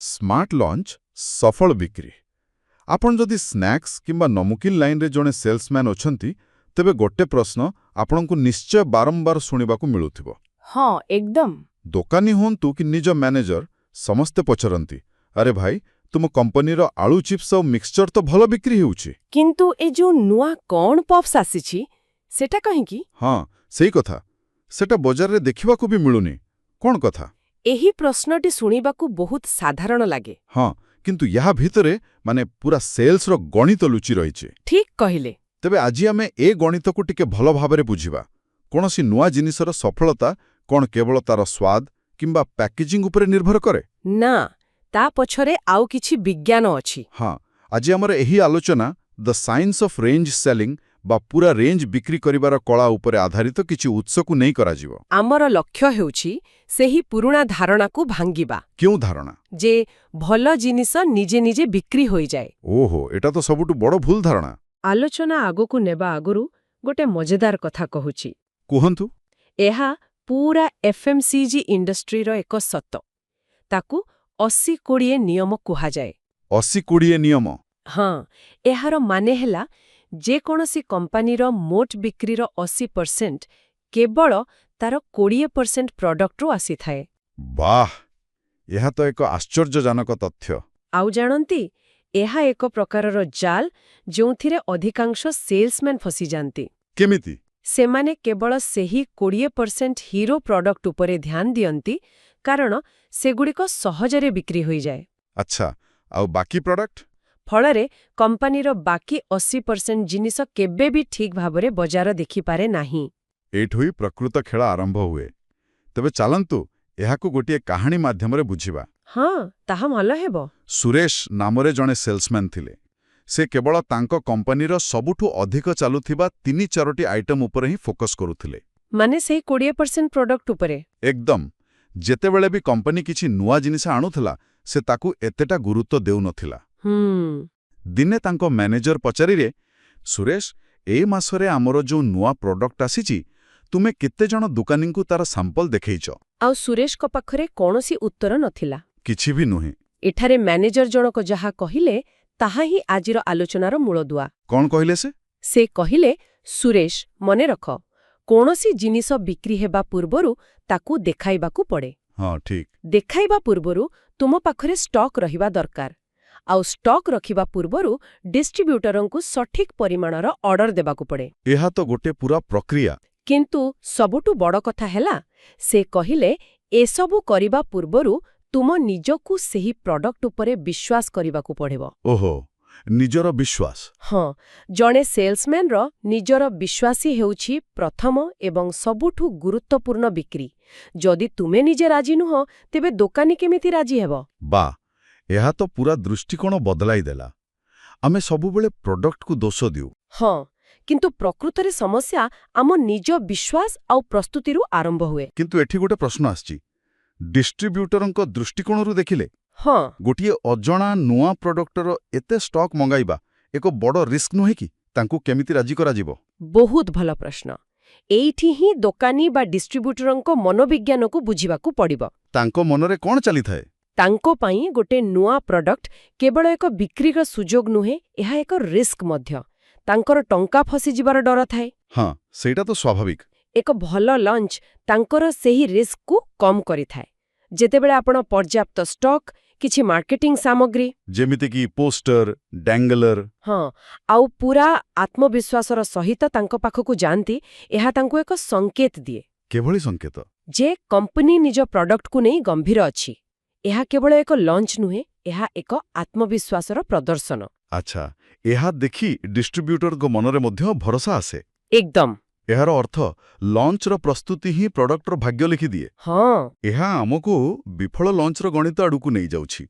Smart launch, ସଫଳ ବିକ୍ରି। ଆପଣ ଯଦି ସ୍ନାକ୍ସ କିମ୍ବା ନମକିନ ଲାଇନରେ ଜଣେ ସେଲ୍ସମ୍ୟାନ୍ ଅଛନ୍ତି, ତେବେ ଗୋଟେ ପ୍ରଶ୍ନ ଆପଣଙ୍କୁ ନିଶ୍ଚୟ ବାରମ୍ବାର ଶୁଣିବାକୁ ମିଳୁଥିବ। ହଁ, ଏକଦମ। ଦୋକାନୀ ହୁଅନ୍ତୁ କି ନିଜ ମ୍ୟାନେଜର, ସମସ୍ତେ ପଚାରନ୍ତି, "ଆରେ ଭାଇ, ତୁମ କମ୍ପାନୀର ଆଳୁ ଚିପ୍ସ ଆଉ ମିକ୍ସଚର ତ ଭଲ ବିକ୍ରି ହେଉଛି।" କିନ୍ତୁ ଏ ଯୋଉ ନୂଆ କର୍ଣ୍ଣ ପପ୍ସ ଆସିଛି, ସେଟା କାହିଁକି? ହଁ, ସେଇ କଥା। ସେଟା ବଜାରରେ ଦେଖିବାକୁ ବି ମିଳୁନି। କଣ କଥା? ଏହି ପ୍ରଶ୍ନଟି ଶୁଣିବାକୁ ବହୁତ ସାଧାରଣ ଲାଗେ। ହଁ, କିନ୍ତୁ ଏହା ଭିତରେ ମାନେ ପୁରା ସେଲ୍ସର ଗଣିତ ଲୁଚି ରହିଛି। ଠିକ୍ କହିଲେ। ତେବେ ଆଜି ଆମେ ଏ ଗଣିତକୁ ଟିକେ ଭଲ ଭାବରେ ବୁଝିବା। କୌଣସି ନୂଆ ଜିନିଷର ସଫଳତା କ'ଣ କେବଳ ତାର ସ୍ୱାଦ କିମ୍ବା ପ୍ୟାକେଜିଂ ଉପରେ ନିର୍ଭର କରେ? ନା, ତା ପଛରେ ଆଉ କିଛି ବିଜ୍ଞାନ ଅଛି। ହଁ, ଆଜି ଆମର ଏହି ଆଲୋଚନା the science of range selling ବା ପୁରା ରେଞ୍ଜ ବିକ୍ରି କରିବାର କଳା ଉପରେ ଆଧାରିତ କିଛି ଉତ୍ସକୁ ନେଇ କରାଯିବ। ଆମର ଲକ୍ଷ୍ୟ ହେଉଛି ସେହି ପୁରୁଣା ଧାରଣାକୁ ଭାଙ୍ଗିବା। କେଉଁ ଧାରଣା? ଯେ ଭଲ ଜିନିଷ ନିଜେ ନିଜେ ବିକ୍ରି ହୋଇଯାଏ। ଓହୋ, ଏଟା ତ ସବୁଠୁ ବଡ଼ ଭୁଲ ଧାରଣା। ଆଲୋଚନା ଆଗକୁ ନେବା ଆଗରୁ ଗୋଟେ ମଜେଦାର କଥା କହୁଛି। କୁହନ୍ତୁ। ଏହା ପୁରା ଏଫ୍ଏମ୍ସିଜି ଇଣ୍ଡଷ୍ଟ୍ରିର ଏକ ସତ। ତାକୁ 80-20 ନିୟମ କୁହାଯାଏ। 80-20 ନିୟମ? ହଁ, ଏହାର ମାନେ ହେଲା ଯେକୌଣସି କମ୍ପାନୀର ମୋଟ ବିକ୍ରିର 80% କେବଳ ତାର 20% ପ୍ରଡକ୍ଟରୁ ଆସିଥାଏ। ବାଃ, ଏହା ତ ଏକ ଆଶ୍ଚର୍ଯ୍ୟଜନକ ତଥ୍ୟ। ଆଉ ଜାଣନ୍ତି, ଏହା ଏକ ପ୍ରକାରର ଜାଲ ଯେଉଁଥିରେ ଅଧିକାଂଶ ସେଲ୍ସମ୍ୟାନ୍ ଫସିଯାନ୍ତି। କେମିତି? ସେମାନେ କେବଳ ସେହି 20% ହିରୋ ପ୍ରଡକ୍ଟ ଉପରେ ଧ୍ୟାନ ଦିଅନ୍ତି, କାରଣ ସେଗୁଡ଼ିକ ସହଜରେ ବିକ୍ରି ହୋଇଯାଏ। ଆଚ୍ଛା, ଆଉ ବାକି ପ୍ରଡକ୍ଟ? ଫଳରେ କମ୍ପାନୀର ବାକି 80% ଜିନିଷ କେବେ ବି ଠିକ୍ ଭାବରେ ବଜାର ଦେଖିପାରେ ନାହିଁ। ଏଇଠୁ ହିଁ ପ୍ରକୃତ ଖେଳ ଆରମ୍ଭ ହୁଏ। ତେବେ ଚାଲନ୍ତୁ, ଏହାକୁ ଗୋଟିଏ କାହାଣୀ ମାଧ୍ୟମରେ ବୁଝିବା। ହଁ, ତାହା ଭଲ ହେବ। ସୁରେଶ ନାମରେ ଜଣେ ସେଲ୍ସମ୍ୟାନ୍ ଥିଲେ। ସେ କେବଳ ତାଙ୍କ କମ୍ପାନୀର ସବୁଠୁ ଅଧିକ ଚାଲୁଥିବା ତିନି ଚାରୋଟି ଆଇଟମ୍ ଉପରେ ହିଁ ଫୋକସ୍ କରୁଥିଲେ। ମାନେ ସେଇ 20% ପ୍ରଡକ୍ଟ ଉପରେ। ଏକଦମ। ଯେତେବେଳେ ବି କମ୍ପାନୀ କିଛି ନୂଆ ଜିନିଷ ଆଣୁଥିଲା, ସେ ତାକୁ ଏତେଟା ଗୁରୁତ୍ୱ ଦେଉନଥିଲା। ଦିନେ ତାଙ୍କ ମ୍ୟାନେଜର ପଚାରିଲେ, "ସୁରେଶ, ଏ ମାସରେ ଆମର ଯୋଉ ନୂଆ ପ୍ରଡକ୍ଟ ଆସିଛି, ତୁମେ କେତେ ଜଣ ଦୋକାନୀଙ୍କୁ ତାର ସାମ୍ପଲ ଦେଖେଇଛ?" ଆଉ ସୁରେଶଙ୍କ ପାଖରେ କୌଣସି ଉତ୍ତର ନଥିଲା। କିଛି ବି ନୁହେଁ। ଏଠାରେ ମ୍ୟାନେଜର ଜଣକ ଯାହା କହିଲେ, ତାହା ହିଁ ଆଜିର ଆଲୋଚନାର ମୂଳଦୁଆ। କଣ କହିଲେ ସେ? ସେ କହିଲେ, "ସୁରେଶ, ମନେ ରଖ, କୌଣସି ଜିନିଷ ବିକ୍ରି ହେବା ପୂର୍ବରୁ ତାକୁ ଦେଖାଇବାକୁ ପଡ଼େ। ହଁ ଠିକ୍ ଦେଖାଇବା ପୂର୍ବରୁ ତୁମ ପାଖରେ ଷ୍ଟକ୍ ରହିବା ଦରକାର। ଆଉ ଷ୍ଟକ୍ ରଖିବା ପୂର୍ବରୁ ଡିଷ୍ଟ୍ରିବ୍ୟୁଟରଙ୍କୁ ସଠିକ୍ ପରିମାଣର ଅର୍ଡର ଦେବାକୁ ପଡ଼େ।" ଏହା ତ ଗୋଟେ ପୁରା ପ୍ରକ୍ରିୟା। କିନ୍ତୁ ସବୁଠୁ ବଡ଼ କଥା ହେଲା, ସେ କହିଲେ, ଏସବୁ କରିବା ପୂର୍ବରୁ ତୁମ ନିଜକୁ ସେହି ପ୍ରଡକ୍ଟ ଉପରେ ବିଶ୍ୱାସ କରିବାକୁ ପଡ଼ିବ। ଓହୋ, ନିଜର ବିଶ୍ୱାସ। ହଁ, ଜଣେ ସେଲ୍ସମ୍ୟାନର ନିଜର ବିଶ୍ୱାସ ହେଉଛି ପ୍ରଥମ ଏବଂ ସବୁଠୁ ଗୁରୁତ୍ୱପୂର୍ଣ୍ଣ ବିକ୍ରି। ଯଦି ତୁମେ ନିଜେ ରାଜି ନୁହଁ, ତେବେ ଦୋକାନୀ କେମିତି ରାଜି ହେବ? ବାଃ, ଏହା ତ ପୁରା ଦୃଷ୍ଟିକୋଣ ବଦଳାଇ ଦେଲା। ଆମେ ସବୁବେଳେ ପ୍ରଡକ୍ଟକୁ ଦୋଷ ଦେଉ। ହଁ, କିନ୍ତୁ ପ୍ରକୃତରେ ସମସ୍ୟା ଆମ ନିଜ ବିଶ୍ୱାସ ଆଉ ପ୍ରସ୍ତୁତିରୁ ଆରମ୍ଭ ହୁଏ। କିନ୍ତୁ ଏଠି ଗୋଟେ ପ୍ରଶ୍ନ ଆସିଛି। ଡିଷ୍ଟ୍ରିବ୍ୟୁଟରଙ୍କ ଦୃଷ୍ଟିକୋଣରୁ ଦେଖିଲେ, ଗୋଟିଏ ଅଜଣା ନୂଆ ପ୍ରଡକ୍ଟର ଏତେ ଷ୍ଟକ୍ ମଗାଇବା ଏକ ବଡ଼ ରିସ୍କ ନୁହେଁ କି? ତାଙ୍କୁ କେମିତି ରାଜି କରାଯିବ? ବହୁତ ଭଲ ପ୍ରଶ୍ନ। ଏଇଠି ହିଁ ଦୋକାନୀ ବା ଡିଷ୍ଟ୍ରିବ୍ୟୁଟରଙ୍କ ମନୋବିଜ୍ଞାନକୁ ବୁଝିବାକୁ ପଡ଼ିବ। ତାଙ୍କ ମନରେ କଣ ଚାଲିଥାଏ? ତାଙ୍କ ପାଇଁ ଗୋଟେ ନୂଆ ପ୍ରଡକ୍ଟ କେବଳ ଏକ ବିକ୍ରିର ସୁଯୋଗ ନୁହେଁ, ଏହା ଏକ ରିସ୍କ ମଧ୍ୟ। ତାଙ୍କର ଟଙ୍କା ଫସିଯିବାର ଡର ଥାଏ। ହଁ, ସେଇଟା ତ ସ୍ୱାଭାବିକ। ଏକ ଭଲ ଲଞ୍ଚ ତାଙ୍କର ସେହି ରିସ୍କକୁ କମ୍ କରିଥାଏ। ଯେତେବେଳେ ଆପଣ ପର୍ଯ୍ୟାପ୍ତ ଷ୍ଟକ୍, କିଛି ମାର୍କେଟିଂ ସାମଗ୍ରୀ, ଯେମିତିକି ପୋଷ୍ଟର, ଡ୍ୟାଙ୍ଗଲର, ହଁ, ଆଉ ପୁରା ଆତ୍ମବିଶ୍ୱାସର ସହିତ ତାଙ୍କ ପାଖକୁ ଯାଆନ୍ତି, ଏହା ତାଙ୍କୁ ଏକ ସଂକେତ ଦିଏ। କିଭଳି ସଂକେତ? ଯେ କମ୍ପାନୀ ନିଜ ପ୍ରଡକ୍ଟକୁ ନେଇ ଗମ୍ଭୀର ଅଛି। ଏହା କେବଳ ଏକ ଲଞ୍ଚ ନୁହେଁ, ଏହା ଏକ ଆତ୍ମବିଶ୍ୱାସର ପ୍ରଦର୍ଶନ। ଆଚ୍ଛା, ଏହା ଦେଖି ଡିଷ୍ଟ୍ରିବ୍ୟୁଟରଙ୍କ ମନରେ ମଧ୍ୟ ଭରସା ଆସେ। ଏକଦମ। ଏହାର ଅର୍ଥ ଲଞ୍ଚର ପ୍ରସ୍ତୁତି ହିଁ ପ୍ରଡକ୍ଟର ଭାଗ୍ୟ ଲେଖିଦିଏ। ଏହା ଆମକୁ ବିଫଳ ଲଞ୍ଚର ଗଣିତ ଆଡ଼କୁ ନେଇଯାଉଛି।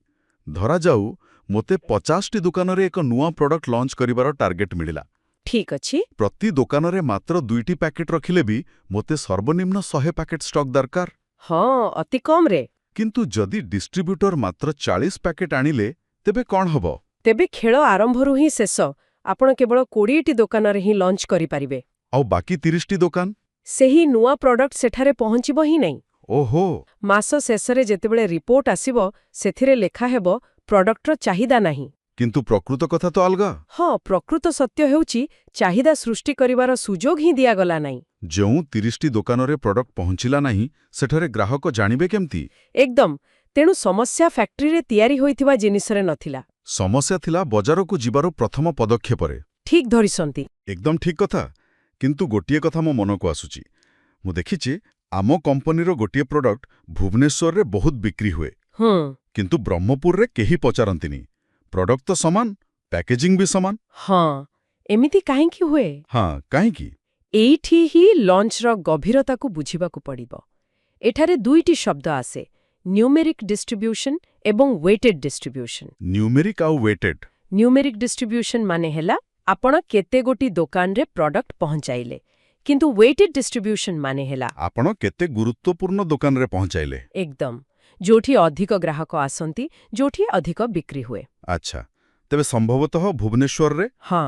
ଧରାଯାଉ, ମୋତେ 50ଟି ଦୋକାନରେ ଏକ ନୂଆ ପ୍ରଡକ୍ଟ ଲଞ୍ଚ କରିବାର ଟାର୍ଗେଟ ମିଳିଲା। ଠିକ୍ ଅଛି। ପ୍ରତି ଦୋକାନରେ ମାତ୍ର ଦୁଇଟି ପ୍ୟାକେଟ୍ ରଖିଲେ ବି ମୋତେ ସର୍ବନିମ୍ନ 100 ପ୍ୟାକେଟ୍ ଷ୍ଟକ୍ ଦରକାର। ହଁ, ଅତି କମ୍ରେ। କିନ୍ତୁ ଯଦି ଡିଷ୍ଟ୍ରିବ୍ୟୁଟର ମାତ୍ର 40 ପ୍ୟାକେଟ୍ ଆଣିଲେ, ତେବେ କ'ଣ ହେବ? ତେବେ ଖେଳ ଆରମ୍ଭରୁ ହିଁ ଶେଷ। ଆପଣ କେବଳ 20ଟି ଦୋକାନରେ ହିଁ ଲଞ୍ଚ କରିପାରିବେ। ଆଉ ବାକି 30ଟି ଦୋକାନ? ସେହି ନୂଆ ପ୍ରଡକ୍ଟ ସେଠାରେ ପହଞ୍ଚିବ ହିଁ ନାହିଁ। ଓହୋ। ମାସ ଶେଷରେ ଯେତେବେଳେ ରିପୋର୍ଟ ଆସିବ, ସେଥିରେ ଲେଖା ହେବ ପ୍ରଡକ୍ଟର ଚାହିଦା ନାହିଁ। କିନ୍ତୁ ପ୍ରକୃତ କଥା ତ ଅଲଗା। ହଁ, ପ୍ରକୃତ ସତ୍ୟ ହେଉଛି ଚାହିଦା ସୃଷ୍ଟି କରିବାର ସୁଯୋଗ ହିଁ ଦିଆଗଲା ନାହିଁ। ଯେଉଁ 30ଟି ଦୋକାନରେ ପ୍ରଡକ୍ଟ ପହଞ୍ଚିଲା ନାହିଁ, ସେଠାରେ ଗ୍ରାହକ ଜାଣିବେ କେମିତି? ଏକଦମ। ତେଣୁ ସମସ୍ୟା ଫ୍ୟାକ୍ଟ୍ରିରେ ତିଆରି ହୋଇଥିବା ଜିନିଷରେ ନଥିଲା। ସମସ୍ୟା ଥିଲା ବଜାରକୁ ଯିବାର ପ୍ରଥମ ପଦକ୍ଷେପରେ। ଠିକ୍ ଧରିଛନ୍ତି। ଏକଦମ ଠିକ୍ କଥା। କିନ୍ତୁ ଗୋଟିଏ କଥା ମୋ ମନକୁ ଆସୁଛି। ମୁଁ ଦେଖିଛି ଆମ କମ୍ପାନୀର ଗୋଟିଏ ପ୍ରଡକ୍ଟ ଭୁବନେଶ୍ୱରରେ ବହୁତ ବିକ୍ରି ହୁଏ, କିନ୍ତୁ ବ୍ରହ୍ମପୁରରେ କେହି ପଚାରନ୍ତିନି। ପ୍ରଡକ୍ଟ ତ ସମାନ, ପ୍ୟାକେଜିଂ ବି ସମାନ। ହଁ, ଏମିତି କାହିଁକି ହୁଏ? ହଁ, କାହିଁକି? ଏଇଠି ହିଁ ଲଞ୍ଚର ଗଭୀରତାକୁ ବୁଝିବାକୁ ପଡ଼ିବ। ଏଠାରେ ଦୁଇଟି ଶବ୍ଦ ଆସେ, ନ୍ୟୁମେରିକ୍ ଡିଷ୍ଟ୍ରିବ୍ୟୁସନ୍ ଏବଂ ୱେଟେଡ୍ ଡିଷ୍ଟ୍ରିବ୍ୟୁସନ୍। ନ୍ୟୁମେରିକ୍ ଆଉ ୱେଟେଡ୍। ନ୍ୟୁମେରିକ୍ ଡିଷ୍ଟ୍ରିବ୍ୟୁସନ୍ ମାନେ ହେଲା ଆପଣ କେତେ ଗୋଟି ଦୋକାନରେ ପ୍ରଡକ୍ଟ ପହଞ୍ଚାଇଲେ, କିନ୍ତୁ ୱେଟେଡ୍ ଡିଷ୍ଟ୍ରିବ୍ୟୁସନ୍ ମାନେ ହେଲା ଆପଣ କେତେ ଗୁରୁତ୍ୱପୂର୍ଣ୍ଣ ଦୋକାନରେ ପହଞ୍ଚାଇଲେ। ଏକଦମ, ଯୋଉଠି ଅଧିକ ଗ୍ରାହକ ଆସନ୍ତି, ଯୋଉଠି ଅଧିକ ବିକ୍ରି ହୁଏ। ଆଚ୍ଛା, ତେବେ ସମ୍ଭବତଃ ଭୁବନେଶ୍ୱରରେ? ହଁ,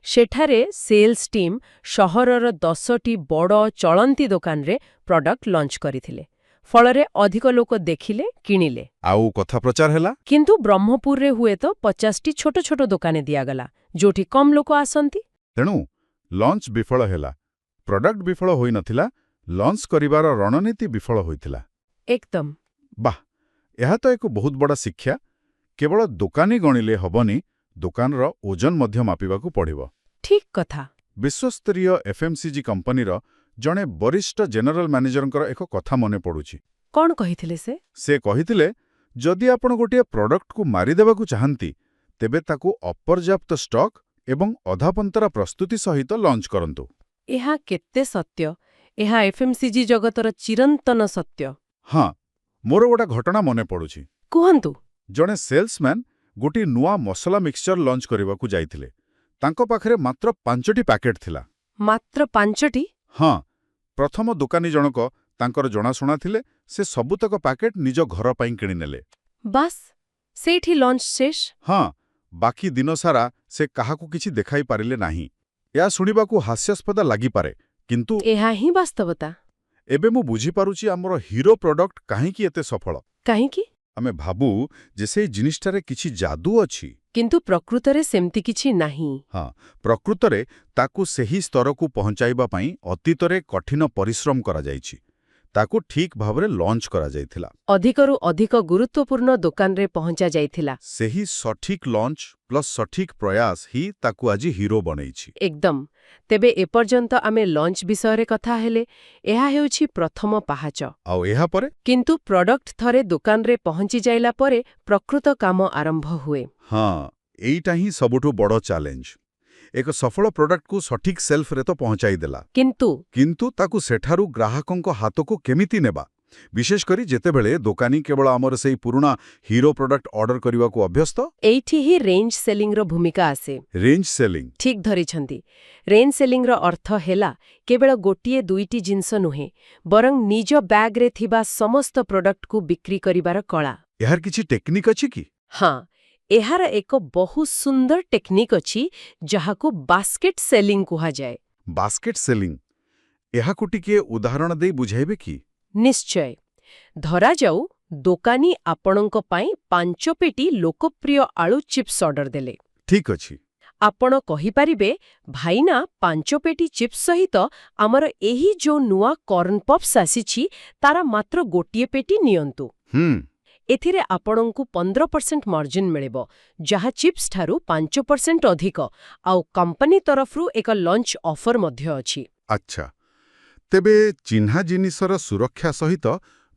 ସେଠାରେ ସେଲ୍ସ ଟିମ୍ ସହରର 10ଟି ବଡ଼ ଚଳନ୍ତି ଦୋକାନରେ ପ୍ରଡକ୍ଟ ଲଞ୍ଚ କରିଥିଲେ। ଫଳରେ ଅଧିକ ଲୋକ ଦେଖିଲେ, କିଣିଲେ। ଆଉ କଥା ପ୍ରଚାର ହେଲା। କିନ୍ତୁ ବ୍ରହ୍ମପୁରରେ ହୁଏତ 50ଟି ଛୋଟ ଛୋଟ ଦୋକାନ ଦିଆଗଲା, ଯୋଉଠି କମ୍ ଲୋକ ଆସନ୍ତି। ତେଣୁ ଲଞ୍ଚ ବିଫଳ ହେଲା। ପ୍ରଡକ୍ଟ ବିଫଳ ହୋଇନଥିଲା, ଲଞ୍ଚ କରିବାର ରଣନୀତି ବିଫଳ ହୋଇଥିଲା। ଏକଦମ। ବାহ, ଏହା ତ ଏକ ବହୁତ ବଡ଼ ଶିକ୍ଷା। କେବଳ ଦୋକାନୀ ଗଣିଲେ ହବନି, ଦୋକାନର ଓଜନ ମଧ୍ୟ ମାପିବାକୁ ପଡ଼ିବ। ଠିକ୍ କଥା। ବିଶ୍ୱସ୍ତରୀୟ ଏଫ୍ଏମ୍ସିଜି କମ୍ପାନୀର ଜଣେ ବରିଷ୍ଠ ଜେନେରାଲ ମ୍ୟାନେଜରଙ୍କର ଏକ କଥା ମନେ ପଡ଼ୁଛି। କ'ଣ କହିଥିଲେ ସେ? ସେ କହିଥିଲେ, ଯଦି ଆପଣ ଗୋଟିଏ ପ୍ରଡକ୍ଟକୁ ମାରିଦେବାକୁ ଚାହାନ୍ତି, ତେବେ ତାକୁ ଅପର୍ଯ୍ୟାପ୍ତ ଷ୍ଟକ୍ ଏବଂ ଅଧାପନ୍ତରା ପ୍ରସ୍ତୁତି ସହିତ ଲଞ୍ଚ କରନ୍ତୁ। ଏହା କେତେ ସତ୍ୟ! ଏହା ଏଫ୍ଏମ୍ସିଜି ଜଗତର ଚିରନ୍ତନ ସତ୍ୟ। ହଁ, ମୋର ଗୋଟେ ଘଟଣା ମନେ ପଡ଼ୁଛି। କୁହନ୍ତୁ। ଜଣେ ସେଲ୍ସମ୍ୟାନ୍ ଗୋଟିଏ ନୂଆ ମସଲା ମିକ୍ସଚର ଲଞ୍ଚ କରିବାକୁ ଯାଇଥିଲେ। ତାଙ୍କ ପାଖରେ ମାତ୍ର 5ଟି ପ୍ୟାକେଟ୍ ଥିଲା। ମାତ୍ର 5ଟି? ହଁ, ପ୍ରଥମ ଦୋକାନୀ ଜଣକ ତାଙ୍କର ଜଣାଶୁଣା ଥିଲେ। ସେ ସବୁତକ ପ୍ୟାକେଟ୍ ନିଜ ଘର ପାଇଁ କିଣିନେଲେ। ବାସ୍, ସେଇଠି ଲଞ୍ଚ ଶେଷ। ହଁ, ବାକି ଦିନସାରା ସେ କାହାକୁ କିଛି ଦେଖାଇ ପାରିଲେ ନାହିଁ। ଏହା ଶୁଣିବାକୁ ହାସ୍ୟାସ୍ପଦ ଲାଗିପାରେ, କିନ୍ତୁ ଏହା ହିଁ ବାସ୍ତବତା। ଏବେ ମୁଁ ବୁଝିପାରୁଛି ଆମର ହିରୋ ପ୍ରଡକ୍ଟ କାହିଁକି ଏତେ ସଫଳ। କାହିଁକି? ଆମେ ଭାବୁ ଯେ ସେଇ ଜିନିଷଟାରେ କିଛି ଯାଦୁ ଅଛି। କିନ୍ତୁ ପ୍ରକୃତରେ ସେମିତି କିଛି ନାହିଁ। ହଁ, ପ୍ରକୃତରେ ତାକୁ ସେହି ସ୍ତରକୁ ପହଞ୍ଚାଇବା ପାଇଁ ଅତୀତରେ କଠିନ ପରିଶ୍ରମ କରାଯାଇଛି। ତାକୁ ଠିକ୍ ଭାବରେ ଲଞ୍ଚ କରାଯାଇଥିଲା। ଅଧିକରୁ ଅଧିକ ଗୁରୁତ୍ୱପୂର୍ଣ୍ଣ ଦୋକାନରେ ପହଞ୍ଚା ଯାଇଥିଲା। ସେହି ସଠିକ୍ ଲଞ୍ଚ ପ୍ଲସ୍ ସଠିକ୍ ପ୍ରୟାସ ହିଁ ତାକୁ ଆଜି ହିରୋ ବନେଇଛି। ଏକଦମ। ତେବେ ଏପର୍ଯ୍ୟନ୍ତ ଆମେ ଲଞ୍ଚ ବିଷୟରେ କଥା ହେଲେ। ଏହା ହେଉଛି ପ୍ରଥମ ପାହାଚ। ଆଉ ଏହାପରେ? କିନ୍ତୁ ପ୍ରଡକ୍ଟ ଥରେ ଦୋକାନରେ ପହଞ୍ଚି ଯାଇଲା ପରେ ପ୍ରକୃତ କାମ ଆରମ୍ଭ ହୁଏ। ହଁ, ଏଇଟା ହିଁ ସବୁଠୁ ବଡ଼ ଚ୍ୟାଲେଞ୍ଜ। ଏକ ସଫଳ ପ୍ରଡକ୍ଟକୁ ସଠିକ୍ ସେଲ୍ଫରେ ତ ପହଞ୍ଚାଇଦେଲା, କିନ୍ତୁ କିନ୍ତୁ ତାକୁ ସେଠାରୁ ଗ୍ରାହକଙ୍କ ହାତକୁ କେମିତି ନେବା, ବିଶେଷ କରି ଯେତେବେଳେ ଦୋକାନୀ କେବଳ ଆମର ସେଇ ପୁରୁଣା ହିରୋ ପ୍ରଡକ୍ଟ ଅର୍ଡର କରିବାକୁ ଅଭ୍ୟସ୍ତ? ଏଇଠି ହିଁ ରେଞ୍ଜ ସେଲିଂର ଭୂମିକା ଆସେ। Range selling? ଠିକ୍ ଧରିଛନ୍ତି। ରେଞ୍ଜ ସେଲିଂର ଅର୍ଥ ହେଲା କେବଳ ଗୋଟିଏ ଦୁଇଟି ଜିନିଷ ନୁହେଁ, ବରଂ ନିଜ ବ୍ୟାଗ୍ରେ ଥିବା ସମସ୍ତ ପ୍ରଡକ୍ଟକୁ ବିକ୍ରି କରିବାର କଳା। ଏହାର କିଛି ଟେକ୍ନିକ୍ ଅଛି କି? ହଁ, ଏହାର ଏକ ବହୁତ ସୁନ୍ଦର ଟେକ୍ନିକ୍ ଅଛି, ଯାହାକୁ ବାସ୍କେଟ୍ ସେଲିଂ କୁହାଯାଏ। Basket selling. ଏହାକୁ ଟିକିଏ ଉଦାହରଣ ଦେଇ ବୁଝାଇବେ କି? ନିଶ୍ଚୟ। ଧରାଯାଉ ଦୋକାନୀ ଆପଣଙ୍କ ପାଇଁ 5 ପେଟି ଲୋକପ୍ରିୟ ଆଳୁ ଚିପ୍ସ ଅର୍ଡର ଦେଲେ। ଠିକ୍ ଅଛି। ଆପଣ କହିପାରିବେ, ଭାଇନା, 5 ପେଟି ଚିପ୍ସ ସହିତ ଆମର ଏହି ଯୋଉ ନୂଆ କର୍ଣ୍ଣ ପପ୍ସ ଆସିଛି, ତାର ମାତ୍ର ଗୋଟିଏ ପେଟି ନିଅନ୍ତୁ। ଏଥିରେ ଆପଣଙ୍କୁ 15% ମାର୍ଜିନ୍ ମିଳିବ, ଯାହା ଚିପ୍ସ ଠାରୁ 5% ଅଧିକ, ଆଉ କମ୍ପାନୀ ତରଫରୁ ଏକ ଲଞ୍ଚ ଅଫର ମଧ୍ୟ ଅଛି। ଆଚ୍ଛା, ତେବେ ଚିହ୍ନା ଜିନିଷର ସୁରକ୍ଷା ସହିତ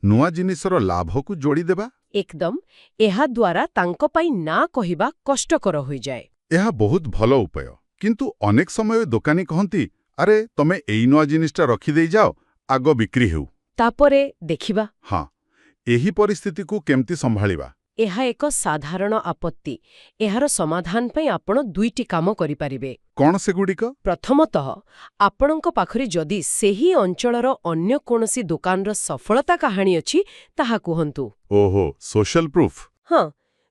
ନୂଆ ଜିନିଷର ଲାଭକୁ ଯୋଡ଼ିଦେବା। ଏକଦମ। ଏହାଦ୍ୱାରା ତାଙ୍କ ପାଇଁ ନା କହିବା କଷ୍ଟକର ହୋଇଯାଏ। ଏହା ବହୁତ ଭଲ ଉପାୟ। କିନ୍ତୁ ଅନେକ ସମୟ ଦୋକାନୀ କହନ୍ତି, ଆରେ, ତମେ ଏଇ ନୂଆ ଜିନିଷଟା ରଖିଦେଇ ଯାଅ, ଆଗ ବିକ୍ରି ହେଉ। ତାପରେ ଦେଖିବା। ହଁ, ଏହି ପରିସ୍ଥିତିକୁ କେମିତି ସମ୍ଭାଳିବା? ଏହା ଏକ ସାଧାରଣ ଆପତ୍ତି। ଏହାର ସମାଧାନ ପାଇଁ ଆପଣ ଦୁଇଟି କାମ କରିପାରିବେ। କ'ଣ ସେଗୁଡ଼ିକ? ପ୍ରଥମତଃ, ଆପଣଙ୍କ ପାଖରେ ଯଦି ସେହି ଅଞ୍ଚଳର ଅନ୍ୟ କୌଣସି ଦୋକାନର ସଫଳତା କାହାଣୀ ଅଛି, ତାହା କୁହନ୍ତୁ। ଓହୋ, ସୋଶାଲ ପ୍ରୁଫ୍। ହଁ,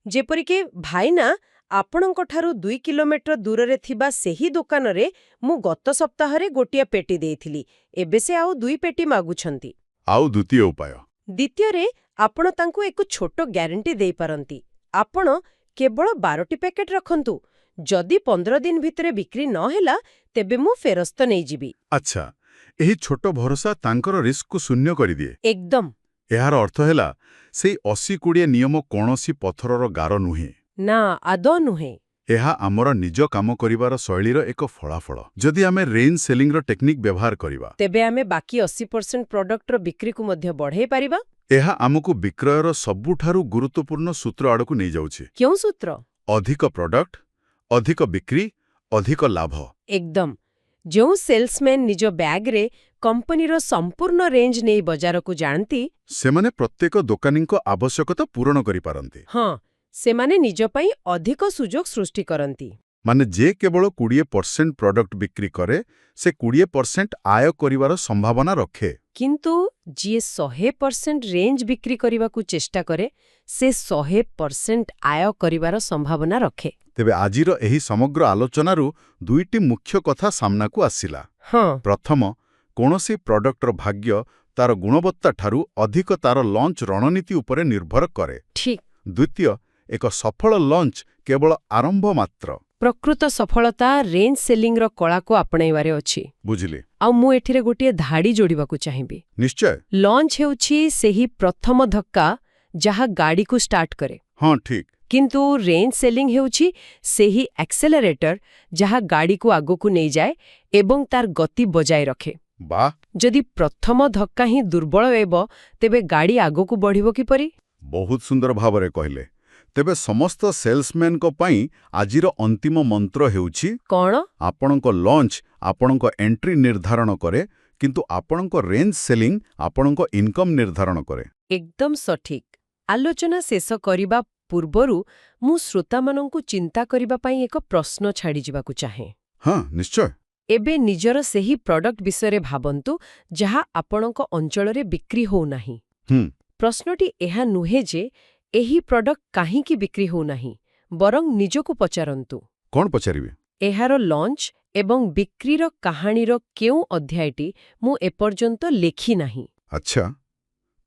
ଯେପରିକି, ଭାଇନା, ଆପଣଙ୍କଠାରୁ 2 କିଲୋମିଟର ଦୂରରେ ଥିବା ସେହି ଦୋକାନରେ ମୁଁ ଗତ ସପ୍ତାହରେ ଗୋଟିଏ ପେଟି ଦେଇଥିଲି। ଏବେ ସେ ଆଉ ଦୁଇ ପେଟି ମାଗୁଛନ୍ତି। ଆଉ ଦ୍ୱିତୀୟ ଉପାୟ? ଦ୍ୱିତୀୟରେ, ଆପଣ ତାଙ୍କୁ ଏକ ଛୋଟ ଗ୍ୟାରେଣ୍ଟି ଦେଇପାରନ୍ତି। ଆପଣ କେବଳ 12ଟି ପ୍ୟାକେଟ୍ ରଖନ୍ତୁ, ଯଦି 15 ଦିନ ଭିତରେ ବିକ୍ରି ନ ହେଲା, ତେବେ ମୁଁ ଫେରସ୍ତ ନେଇଯିବି। ଆଚ୍ଛା, ଏହି ଛୋଟ ଭରସା ତାଙ୍କର ରିସ୍କକୁ ଶୂନ୍ୟ କରିଦିଏ। ଏକଦମ। ଏହାର ଅର୍ଥ ହେଲା, ସେଇ 80-20 ନିୟମ କୌଣସି ପଥରର ଗାର ନୁହେଁ। ନା, ଆଦୌ ନୁହେଁ। ଏହା ଆମର ନିଜ କାମ କରିବାର ଶୈଳୀର ଏକ ଫଳାଫଳ। ଯଦି ଆମେ ରେଞ୍ଜ ସେଲିଂର ଟେକ୍ନିକ୍ ବ୍ୟବହାର କରିବା, ତେବେ ଆମେ ବାକି 80% ପ୍ରଡକ୍ଟର ବିକ୍ରିକୁ ମଧ୍ୟ ବଢ଼େଇ ପାରିବା। ଏହା ଆମକୁ ବିକ୍ରୟର ସବୁଠାରୁ ଗୁରୁତ୍ୱପୂର୍ଣ୍ଣ ସୂତ୍ର ଆଡ଼କୁ ନେଇଯାଉଛି। କେଉଁ ସୂତ୍ର? ଅଧିକ ପ୍ରଡକ୍ଟ, ଅଧିକ ବିକ୍ରି, ଅଧିକ ଲାଭ। ଏକଦମ। ଯେଉଁ ସେଲ୍ସମ୍ୟାନ୍ ନିଜ ବ୍ୟାଗରେ କମ୍ପାନୀର ସମ୍ପୂର୍ଣ୍ଣ ରେଞ୍ଜ ନେଇ ବଜାରକୁ ଯାଆନ୍ତି, ସେମାନେ ପ୍ରତ୍ୟେକ ଦୋକାନୀଙ୍କ ଆବଶ୍ୟକତା ପୂରଣ କରିପାରନ୍ତି। ହଁ, ସେମାନେ ନିଜ ପାଇଁ ଅଧିକ ସୁଯୋଗ ସୃଷ୍ଟି କରନ୍ତି। ମାନେ ଯେ କେବଳ 20% ପ୍ରଡକ୍ଟ ବିକ୍ରି କରେ, ସେ 20% ଆୟ କରିବାର ସମ୍ଭାବନା ରଖେ। କିନ୍ତୁ ଯିଏ 100% ରେଞ୍ଜ ବିକ୍ରି କରିବାକୁ ଚେଷ୍ଟା କରେ, ସେ 100% ଆୟ କରିବାର ସମ୍ଭାବନା ରଖେ। ତେବେ ଆଜିର ଏହି ସମଗ୍ର ଆଲୋଚନାରୁ ଦୁଇଟି ମୁଖ୍ୟ କଥା ସାମ୍ନାକୁ ଆସିଲା। ପ୍ରଥମ, କୌଣସି ପ୍ରଡକ୍ଟର ଭାଗ୍ୟ ତାର ଗୁଣବତ୍ତା ଠାରୁ ଅଧିକ ତାର ଲଞ୍ଚ ରଣନୀତି ଉପରେ ନିର୍ଭର କରେ। ଦ୍ୱିତୀୟ, ଏକ ସଫଳ ଲଞ୍ଚ କେବଳ ଆରମ୍ଭ ମାତ୍ର। ପ୍ରକୃତ ସଫଳତା ରେଞ୍ଜ ସେଲିଂର କଳାକୁ ଆପଣେଇବାରେ ଅଛି। ବୁଝିଲି। ଆଉ ମୁଁ ଏଠିରେ ଗୋଟିଏ ଧାଡ଼ି ଯୋଡ଼ିବାକୁ ଚାହିଁବି। ନିଶ୍ଚୟ। ଲଞ୍ଚ ହେଉଛି ସେହି ପ୍ରଥମ ଧକ୍କା ଯାହା ଗାଡ଼ିକୁ ଷ୍ଟାର୍ଟ କରେ। ହଁ ଠିକ୍ କିନ୍ତୁ ରେଞ୍ଜ ସେଲିଂ ହେଉଛି ସେହି ଆକ୍ସେଲରେଟର ଯାହା ଗାଡ଼ିକୁ ଆଗକୁ ନେଇଯାଏ ଏବଂ ତାର ଗତି ବଜାୟ ରଖେ। ଯଦି ପ୍ରଥମ ଧକ୍କା ହିଁ ଦୁର୍ବଳ ହେବ, ତେବେ ଗାଡ଼ି ଆଗକୁ ବଢ଼ିବ କିପରି? ବହୁତ ସୁନ୍ଦର ଭାବରେ କହିଲେ। ତେବେ ସମସ୍ତ ସେଲ୍ସମ୍ୟାନଙ୍କ ପାଇଁ ଆଜିର ଅନ୍ତିମ ମନ୍ତ୍ର ହେଉଛି, କ'ଣ? ଆପଣଙ୍କ ଲଞ୍ଚ ଆପଣଙ୍କ ଏଣ୍ଟ୍ରି ନିର୍ଦ୍ଧାରଣ କରେ, କିନ୍ତୁ ଆପଣଙ୍କ ରେଞ୍ଜ ସେଲିଂ ଆପଣଙ୍କ ଇନକମ୍ ନିର୍ଦ୍ଧାରଣ କରେ। ଏକଦମ ସଠିକ୍। ଆଲୋଚନା ଶେଷ କରିବା ପୂର୍ବରୁ ମୁଁ ଶ୍ରୋତାମାନଙ୍କୁ ଚିନ୍ତା କରିବା ପାଇଁ ଏକ ପ୍ରଶ୍ନ ଛାଡ଼ିଯିବାକୁ ଚାହେଁ। ହଁ, ନିଶ୍ଚୟ। ଏବେ ନିଜର ସେହି ପ୍ରଡକ୍ଟ ବିଷୟରେ ଭାବନ୍ତୁ ଯାହା ଆପଣଙ୍କ ଅଞ୍ଚଳରେ ବିକ୍ରି ହେଉନାହିଁ। ପ୍ରଶ୍ନଟି ଏହା ନୁହେଁ ଯେ ଏହି ପ୍ରଡକ୍ଟ କାହିଁକି ବିକ୍ରି ହେଉନାହିଁ, ବରଂ ନିଜକୁ ପଚାରନ୍ତୁ, କ'ଣ ପଚାରିବେ? ଏହାର ଲଞ୍ଚ ଏବଂ ବିକ୍ରିର କାହାଣୀର କେଉଁ ଅଧ୍ୟାୟଟି ମୁଁ ଏପର୍ଯ୍ୟନ୍ତ ଲେଖି ନାହିଁ? ଆଚ୍ଛା,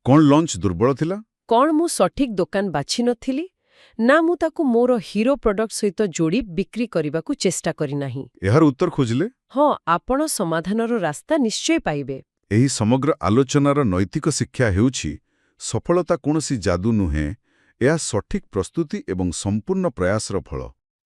କ'ଣ ଲଞ୍ଚ ଦୁର୍ବଳ ଥିଲା? କ'ଣ ମୁଁ ସଠିକ୍ ଦୋକାନ ବାଛି ନଥିଲି, ନା ମୁଁ ତାକୁ ମୋର ହିରୋ ପ୍ରଡକ୍ଟ ସହିତ ଯୋଡ଼ି ବିକ୍ରି କରିବାକୁ ଚେଷ୍ଟା କରିନାହିଁ? ଏହାର ଉତ୍ତର ଖୋଜିଲେ ହଁ, ଆପଣ ସମାଧାନର ରାସ୍ତା ନିଶ୍ଚୟ ପାଇବେ। ଏହି ସମଗ୍ର ଆଲୋଚନାର ନୈତିକ ଶିକ୍ଷା ହେଉଛି, ସଫଳତା କୌଣସି ଯାଦୁ ନୁହେଁ, ଏହା ସଠିକ୍ ପ୍ରସ୍ତୁତି ଏବଂ ସମ୍ପୂର୍ଣ୍ଣ ପ୍ରୟାସର ଫଳ।